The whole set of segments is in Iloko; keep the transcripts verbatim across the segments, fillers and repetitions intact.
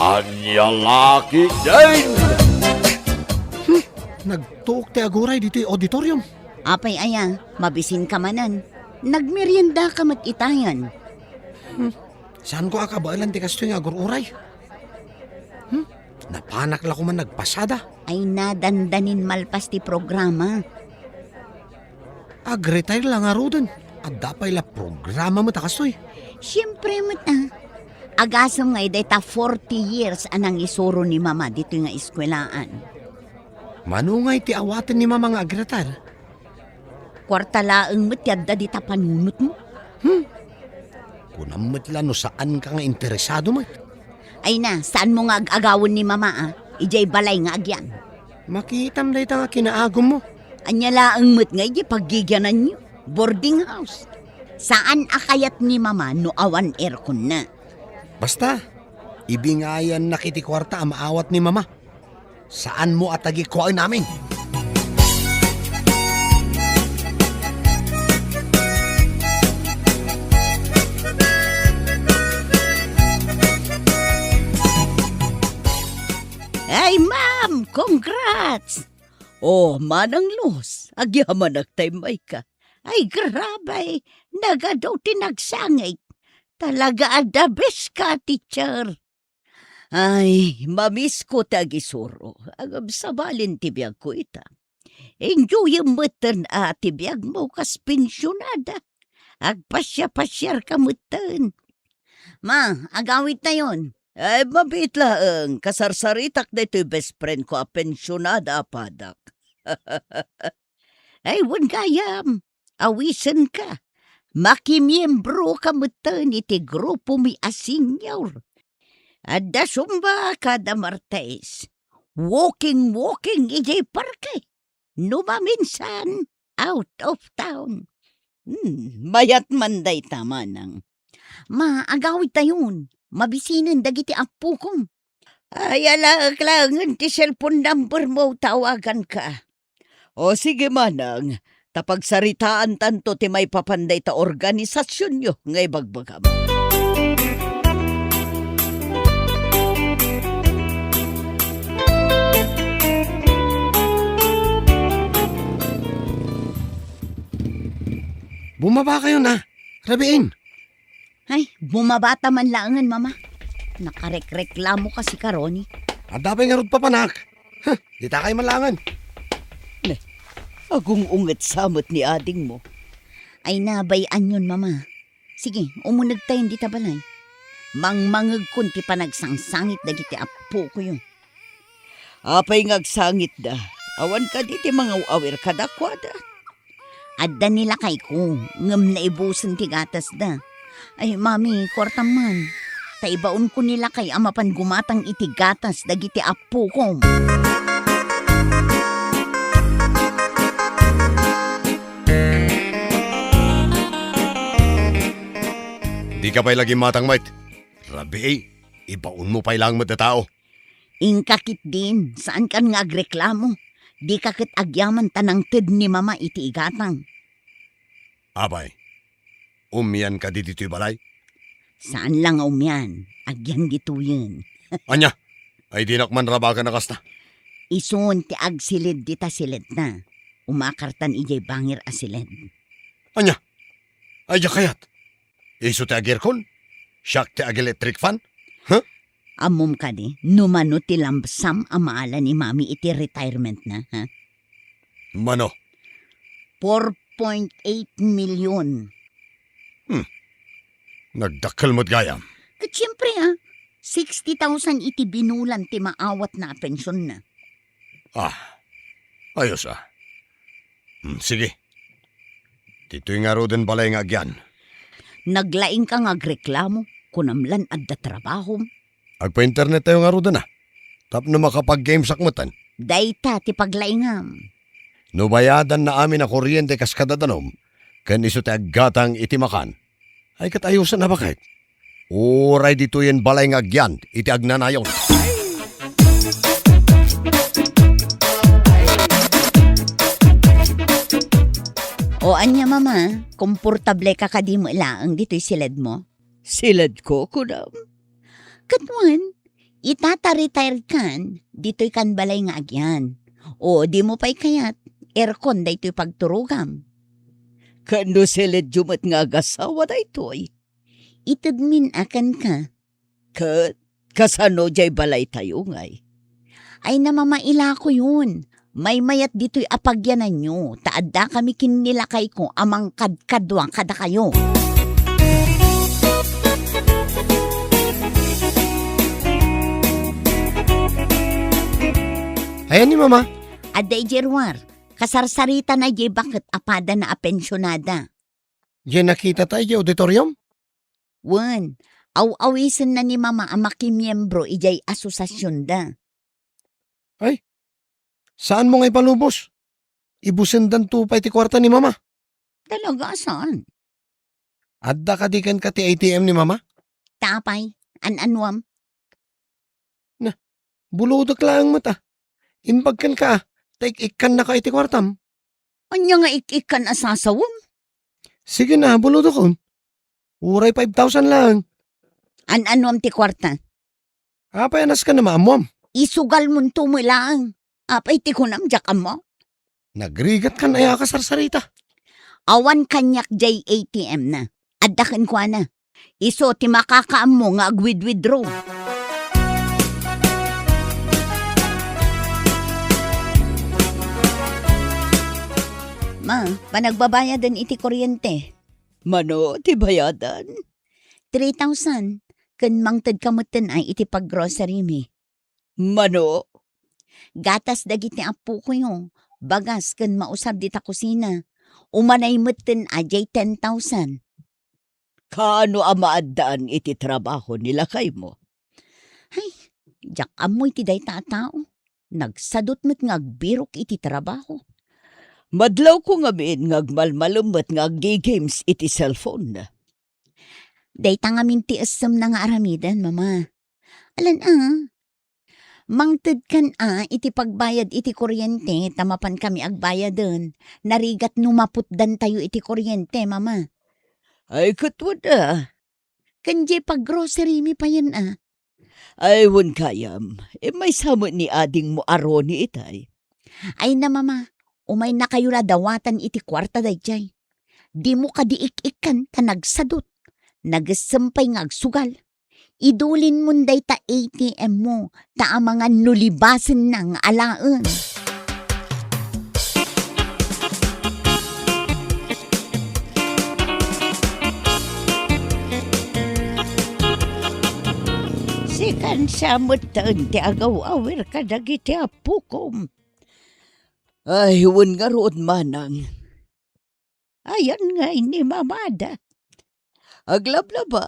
Ania la ketdin? Hmm, nagtuok ti aguray ditoy auditorium. Apay aya, mabisinka manen. Nagmeriendaka met itayen. Hmm, saanko a kabaelan ti kastoy nga agur-uray? Hmm, napanak la koman nagpasada. Ay, nadandanin malpas ti programa. Ag-retire la ngaruden. Adda pay la programa met a kastoy. Siempre met, a. Agasem nga dayta forty years a nangisuro ni Mama ditoy nga eskuelaan. Mano ngay ti awaten ni Mama nga ag-retire? Kuarta laeng met ti adda dita panunotmo. Hmm. Kunam met la no saanka nga interesado met. Ay na, saanmo nga ag-agawen ni Mama, a? Idiay balay nga agyan. Makitam dayta nga kinaagummo. Ania laeng met nga idiay paggigiananyo? Boarding house. Saan a kayat ni Mama no awan airconna. Basta, ibingayannak iti kuarta a maawat ni Mama. Saanmo a tagikuaen amin. Ay, ma'am! Congrats! Oh, Manang Luz, agyamanak ta immayka. Ay, grabe! Nagadu ti nagsangit. Talaga a the best ka, teacher. Ay, mamisko ti agisuro. Agabsabalin ti biagko ita. Enjoyem metten a ti biagmo kas pensionada. Agpasiapasiarka metten. Ma, agawidtayon. Ay, mabiit laeng. Kasarsaritak daytoy best friend ko a pensionada a padak. Ay, wen gayam, awisenka. Makimiembroka metten iti grupomi a senior. Adda Zumba kada Martes. Walking, walking idiay parke. No maminsan, out of town. Hmm, mayat man dayta, manang. Ma, agawidtayon. Mabisinen dagiti appokom. Ay, alaek laengen ti cellphone number mo, tawaganka. O, sige, manang. Ta pagsaritaantanto ti maipapan dayta organisasionyo nga ibagbagam. Bumaba kayo na. Rabiin. Ay, bumabata man laengen, Mama. Nakarekreklamo kasi karoni. Adda pay ngarud papanak. Huh, dita kay man laengen. Ne, agung-unget sa met ni adingmo. Ay, nabay-anyon, Mama. Sige, umunegtayon dita balay. Mangmangegkon ti panagsangsangit dagiti appokoyo. Apay nga agsangitda? Awan kadi ti mangaw-awir kadakuada? Adda ni lakayko, ngem naibusen ti gatasda. Ay, Mami, kuartam man. Ta ibaonko ni lakay a mapan gumatang iti gatas dagiti appokom. Dika pay la gimmatang, Mike. Rabii, ibaonmo pay laeng met a tao. Inka ketdin, saankan nga agreklamo. Dika ket agyaman ta nangted ni Mama iti igatang. Apay, umian kadi ditoy balay? Saan la nga umian, agyan ditoyen. Ania? Ay dinak man rabagan a kasta. Isun ti agsiled dita siledna. Umakartan idiay bangir a siled. Ania? Ay, diak kayat. Isu ti agirkon? Siak ti ag-electric fan? Huh? Ammom kadi, no mano ti lump sum a maala ni Mami iti retirement na, ha? Mano? Four point eight million. Hmm. Nagdakkel met gayam. Ket siempre, ah, sixty thousand iti binulan ti maawatna a pensionna. Ah, ayos, ah. Hmm, sige. Ditoy ngaruden balay nga agyan. Naglaingka nga agreklamo, kunam lan adda trabahom. Agpa-internet tayo ngaruden a. Tapno makapag-gamesak metten. Dayta ti paglaingam. No bayadanna amin a kuryente kas kadadanom, ken isu ti aggatang iti makan. Ay ket ayosen a baket. Uray ditoyen balay nga agyan iti agnanayon. O ania, Mama, komportable ka kadi met laeng ditoy siledmo? Siledko, kunam? Ket wen, Ita ta retired kan, ditoy kan balay nga agian. O, dimo pay kayat, aircon daytoy pagturogam. Ket no siledyo met nga agasawa daytoy? Itedmin a kenka. Ket kasano jay balaytayo ngay? Ay, namamailakoyon. Maymayat ditoy a pagyananyo, ta adda kami ken ni lakayko a mangkadkadua kadakayo. Ayan ni Mama. Adda idiay ruar, kasarsaritana diay baket a padana a pensionada. Diay nakitata idiay auditorium? Wen, aw-awisenna ni Mama a makimiembro idiay asosasionda. Ay, saanmo nga ipalubos? Ibusendanto pay ti kuarta ni Mama. Talaga, saan? Adda kadi kenka ti A T M ni Mama? Ta apay, an-anuam? Na, bulodek laeng met a. Imbag kenka a, ta ik-ikkannaka iti kuartam. Ania nga ik-ikkan a sasawem? Sige na, bulodekon. Uray five thousand laeng. An-anuam ti kuarta? Apay a nasken a maammuam? Isugalmonto met laeng. Apay ti kunam, diak ammo? Nagrigatkan aya a kasarsarita? Awan kaniak diay A T M na. Adda kenkuana. Isu ti makakaammo nga agwidwidro. Ma, panagbabayaden iti kuryente. Mano ti bayadan? Three thousand. Ken mangtedka metten ay iti paggrocery mi. Mano? Gatas dagiti appokoyo, bagas ken mausar dita kusina. Umanay metten a diay ten thousand. Kaano a maaddaan iti trabaho ni lakaymo? Ay, diak ammo iti dayta a tao. Nagsadut met nga agbirok iti trabaho. Madlawko ngamin nga agmalmalem met nga aggi-games iti cellphone. Dayta ngamin ti essemna nga aramiden, Mama. Alan a, mangtedkan a iti pagbayad iti kuryente ta mapankami agbayaden. Narigat no maputdantayo iti kuryente, Mama. Ay, ket wen a. Ken diay paggrocery mi payen a. Ay, wen gayam, immaysa met ni adingmo a Ronnie itay. Ay na, Mama, umaynakayo la dawatan iti kuarta daydiay. Dimo kadi ik-ikkan ta nagsadut. Nagessem pay nga agsugal. Idulinmon dayta A T M mo, ta amangan no libasenna nga alaen. Sikan sa metten ti agaw-awir kadagiti appokom. Ay, wen ngarud, manang. Ayan ngay ni mamada. Aglablaba,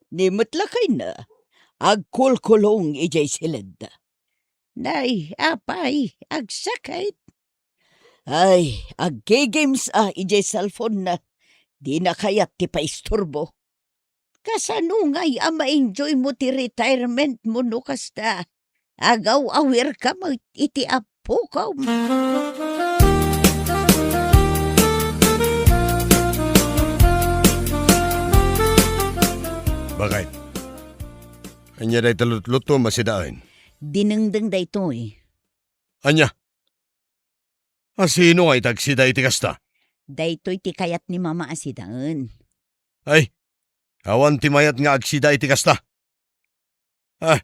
ni met lakayna, agkulkulong idiay siledda. Nay, apay, agsakit. Ay, aggi-games a idiay cellphone na. Dina kayat ti paisturbo. Kasano ngay a ma-enjoy mo ti retirement mo no kasta? Agaw-awir ka met iti appokom. Bakit? Ania dayta lutlutom a sidaen? Dinengdeng daytoy. Ania? A sino nga iti agsida iti kasta? Daytoy ti kayat ni Mama a sidaen. Ay, awan ti mayat nga agsida iti kasta. Ah,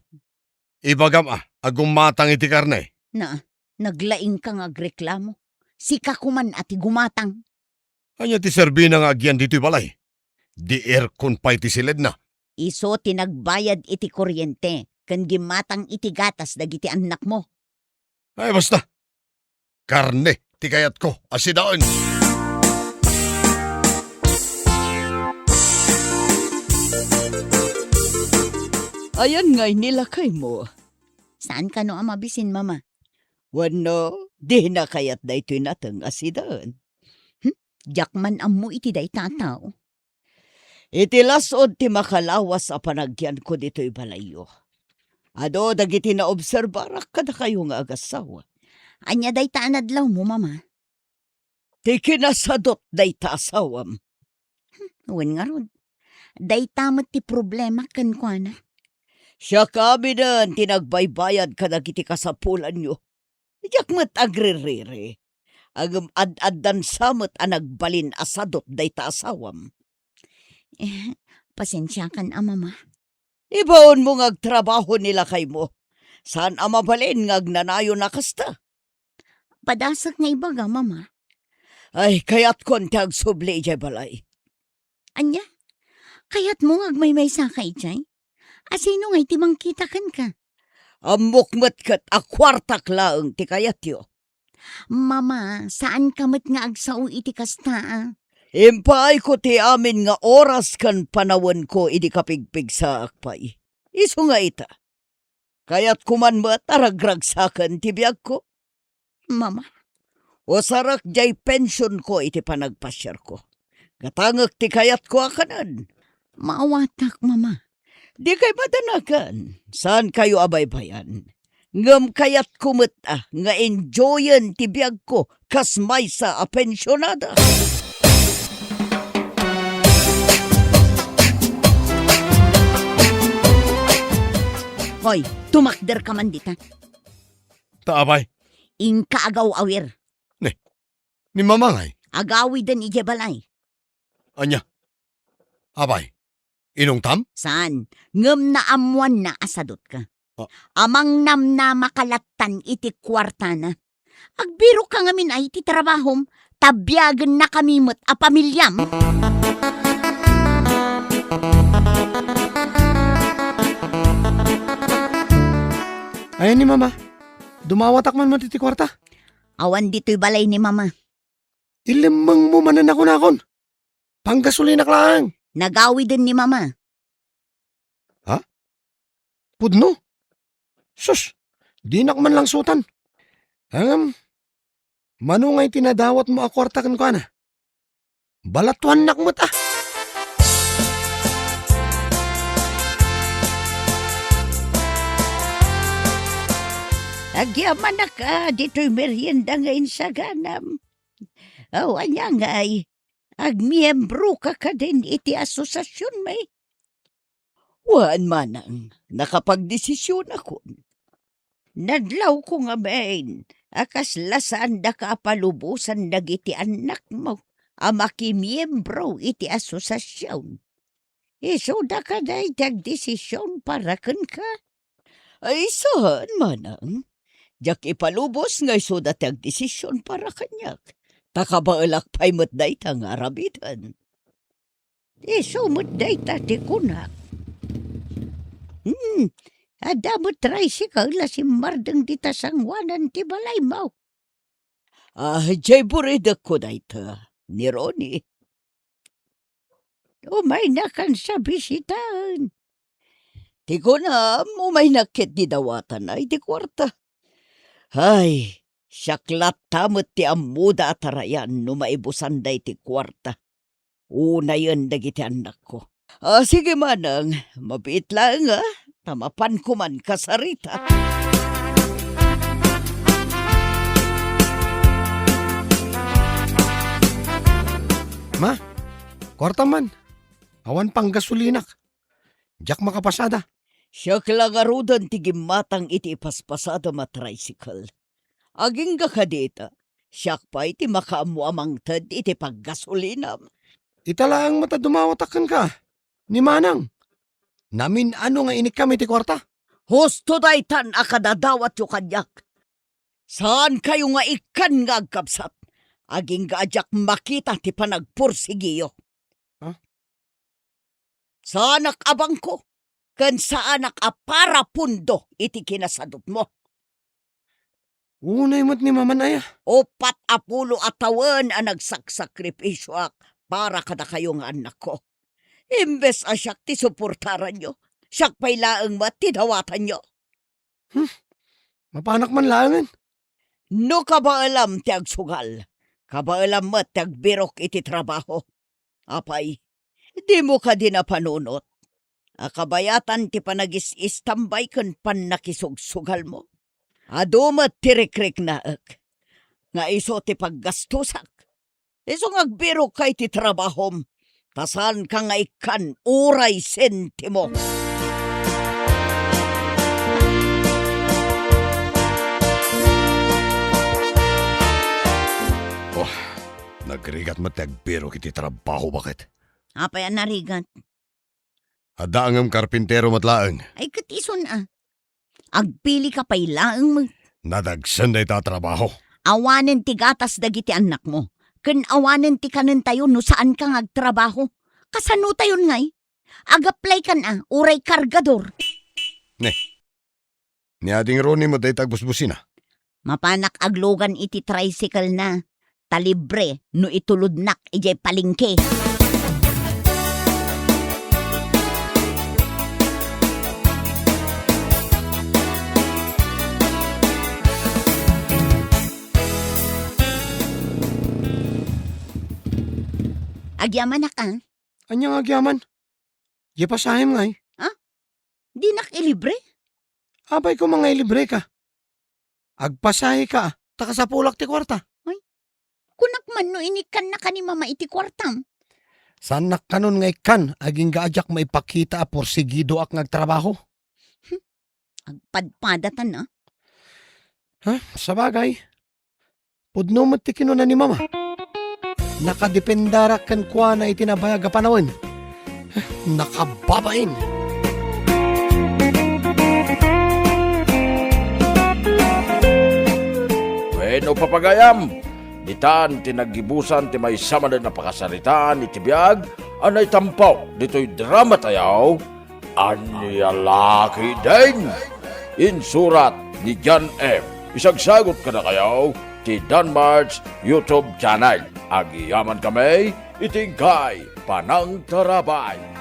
ibagam a, a gumatang iti karne. Na, naglaingka nga agreklamo. Sika koman a ti gumatang. Ania ti serbina nga agyan ditoy balay? Di aircon pay ti siledna. Isu ti nagbayad iti kuryente ken gimmatang iti gatas dagiti annakmo. Ay, basta. Karne ti kayatko a sidaen. Ayan ngay ni lakaymo. Saan kano a mabisin, Mama? Wenno, dina kayat daytoy nateng a sidaen? Hmm? Diak man ammo iti dayta a tao. Iti las-ud ti makalawas a panagyanko ditoy balayyo. Adu dagiti naobserbarak kadakayo nga agassawa. Ania dayta a nadlawmo, Mama? Ti kinasadut dayta asawam. Hmm, wen ngarud. Dayta met ti problema kenkuana. Siak aminen ti nagbaybayad kadagiti kasapulanyo. Diak met agririri. Ngem ad-addan sa met a nagbalin a sadut dayta asawam. Eh, pasensiakan a, Mama. Ibaonmo nga agtrabaho ni lakaymo. Saan a mabalin nga agnanayon a kasta. Padasek nga ibaga, Mama. Ay, kayatkon ti agsubli idiay balay. Ania? Kayatmo nga agmaymaysaka idiay? A sino ngay ti mangkita kenka? Ammok met ket a kuartak laeng ti kayatyo. Mama, saanka met nga agsao iti kasta, a? Impaayko ti amin nga oras ken panawenko idi kapigpigsaak pay. Isu nga ita, kayatko man met a ragragsaken ti biagko. Mama. Usarek diay pensionko iti panagpasiarko. Gatangek ti kayatko a kanen. Maawatak, Mama. Dikay madanagan. Saankayo a baybayan. Ngem kayatko met a nga enjoyen ti biagko kas maysa a pensionada. Hoy, tumakderka man dita. Ta apay? Inka agaw-awir. Ne, ni Mama ngay? Agawiden idiay balay. Ania? Apay, inungtam? Saan? Ngem naammoanna a sadutka. Ah. Amangnamnamaka lattan iti kuartana. Agbirokka ngamin ay iti trabahom, ta biagennakami met a pamiliam. Ayan ni Mama. Dumawatak man met iti kuarta. Awan ditoy balay ni Mama. Ilemmengmo manen a kunakon. Panggasolinak laeng. Nagawiden ni Mama. Ha? Pudno? Sus, dinak man langsutan. Ngem, mano ngay ti nadawatmo a kuarta kenkuana? Balatuannak met a. Agyamanak a ditoy merienda nga insaganam. Aw, ania ngay? Agmiembroka kadin iti asosasionmi? Wen, manang, nakapagdesisionakon. Nadlawko ngamin a kasla saandaka a palubosan dagiti annakmo a makimiembro iti asosasion. Isuda kadi ti agdesision para kenka? Ay, saan, manang. Diak ipalubos nga isuda ti agdesision para kaniak. Ta kabaelak pay met dayta nga aramiden. Isu met dayta ti kunak. Hmm, adda met tricycle a simmardeng dita sangoanan ti balaymo. Ah, diay buridekko dayta, ni Ronnie. Umaynakan sa bisitaen. Ti kunam, umaynak ket didawatan ay ti kuarta. Ay, siak latta met ti ammoda a tarayan no maibusanda iti kuarta. Unayen dagiti annakko. Ah, sige, manang, mabiit laeng, a, ta mapanko man kasarita. Ma, kuarta man. Awan panggasolinak. Diak makapasada. Siak la ngaruden ti gimmatang iti ipaspasadam a tricycle. Agingga kadita, siak pay ti makaammo a mangted iti paggasolinam. Ita laeng met a dumawatak kenka, ni manang. Namin-ano nga inikkam iti kuarta? Husto daytan a kadadawatyo kaniak. Saankayo nga ikkan nga agkabsat. Agingga a diak makita ti panagpursigiyo. Ha? Saanak a bangko, ken saanak a parapundo iti kinasadutmo. Unay met ni Maman aya. Uppat a pulo a tawen a nagsaksakripisioak para kadakayo nga annakko. Imbes a siak ti suportaranyo, siak pay laeng met ti dawatanyo. Hmm, mapanak man laengen. No kabaelam ti agsugal, kabaelam met ti agbirok iti trabaho. Apay, dimo kadi napanunot a kabayatan ti panagis-istambay ken pannakisugsugalmo? Adu met ti rikriknaek nga isu ti paggastosak. Isu nga agbirokka iti trabahom, ta saanka nga ikkan uray sentimo. met ti agbirok iti trabaho, baket. Apay a narigat? Adda ngem karpintero met laeng. Ay, ket isun a. Agpili ka pay laeng met. Nadagsen dayta a trabaho. Awanen ti gatas dagiti annakmo. Ken awanen ti kanentayo no saanka nga agtrabaho. Kasanotayon ngay? Ag-apply kan a, uray kargador. Ne. Ni Ading Ronnie met dayta agbusbusina. Mapanak aglugan iti tricycle na. Ta libre no itulodnak idiay palengke. Agyamanak a. Ania nga agyaman? Diay pasahem ngay? Ha? Dinak ilibre? Apay koma nga ilibreka? Agpasaheka, ta kasapulak ti kuarta. Ay, kunak man no inikkannaka ni Mama iti kuartam. Saannak kanon nga ikkan, agingga a diak maipakita a porsigidoak nga agtrabaho. Hmm, agpadpadatan a. Ha? Sabagay, pudno met ti kinuna ni Mama. Nakadependarak kenkuana iti nabayag a panawen. Nakababain. Wenno, papagayam, ditan ti naggibusan ti maysa manen a pakasaritaan iti biag a naitampo ditoy drama tayo, Ania la ketdin? Insurat ni John F. Isagsagot kadakayo ti Danmart's YouTube channel. Agyamankami iti inkay panangtarabay.